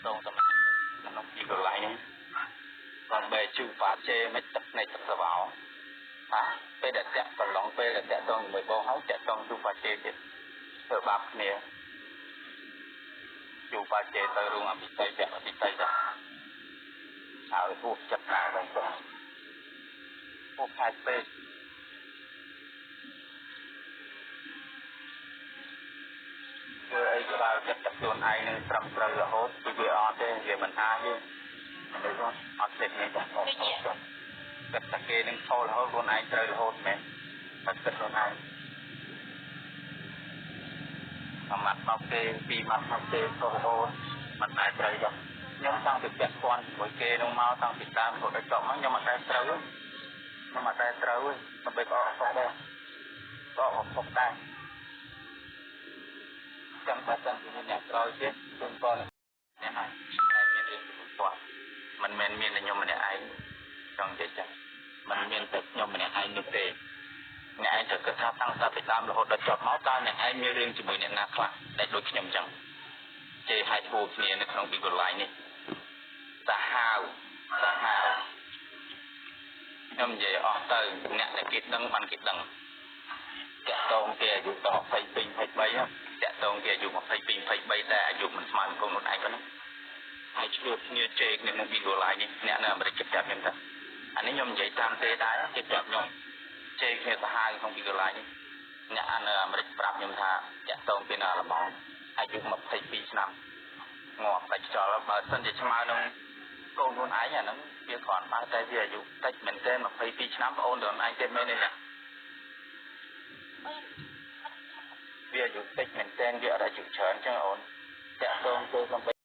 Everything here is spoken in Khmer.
តងតែក្នុងទីកន្លែងនេះគាត់បែជូប៉ាជេមិនទឹកភ្នែកទឹកសវោហាពេលដែលតាក់កន្លងពេលដែលតាក់តងជាមួយបងហើយតាក់តងជូប៉ាជេទៀតធ្វើបាបគ្នាជូប៉ាជេទៅរួមអភិស័យពាក់អភិស័យដែរហើយហួសចិត្តណាស់បងប្អូនហួសខែពេកធ្វើអីក្បាលចិត្តតែខ្លួនឯងនឹងត្រឹមត្រូវរហូតគឺវាអត់ទេវាមិនអាចទេនេះអត់ទេនេះបងប្អូនគិតតែគេនឹងខលរហូតខ្លួនឯងត្រូវរហូតមែនតែគិតខ្លួនឯងមួយម៉ាត់មកគេពីរម៉ាត់មកគេខុសរហូតមិនដែលត្រូវទេខ្ញុំតាំងពីពាក់ព័ន្ធជាមួយគេនឹងមកតាំងពីតាមរហូតដល់ចប់មកខ្ញុំអត់ដែលត្រូវទេខ្ញុំអត់ដែលត្រូវទេតែពេលក៏ខុសដែរក៏ខុសដែរចាំបើសិនជាមានអ្នកក្រោយទៀតជូនពរអ្នកហើយតែមានរឿងជាមួយគាត់មិនមែនមានតែខ្ញុំម្នាក់ឯងចង់និយាយចឹងមិនមានតែខ្ញុំម្នាក់ឯងនោះទេអ្នកឯងត្រូវគិតថាតាំងតែពីដើមរហូតដល់ចប់មកតើអ្នកឯងមានរឿងជាមួយអ្នកណាខ្លះដែលដូចខ្ញុំចឹងជេរហែកហួរគ្នានៅក្នុង Bigo Live នេះសាហាវសាហាវខ្ញុំនិយាយអស់ទៅអ្នកដែលគេដឹងបានគេដឹងតាក់តងគេអាយុដល់22 23តាក់តងគេអាយុ22 23តែអាយុមិនស្មើនឹងកូនខ្លួនឯងប៉ុណ្ណាហើយឆ្លោះគ្នាជេរគ្នាក្នុង Bigo Live នេះអ្នកនៅអាមេរិកគេប្រាប់ខ្ញុំថាអានេះខ្ញុំនិយាយតាមទេដែរគេប្រាប់ខ្ញុំជេរគ្នាសាហាវក្នុង Bigo Live នេះអ្នកនៅអាមេរិកប្រាប់ខ្ញុំថាតាក់តងគេនៅអាល្លឺម៉ង់អាយុ22ឆ្នាំងាប់ដាច់ខ្យល់បើសិនជាឆ្មើនឹងកូនខ្លួនឯងអាហ្នឹងវាគ្រាន់បើតែវាអាយុតិចមែនទែន22ឆ្នាំប្អូនខ្លួនឯងទេមែនទេអ្នកវាអាយុតិចមែនទែនវាអត់អាយុច្រើនចឹងអូនតាក់ទងទៅសំបី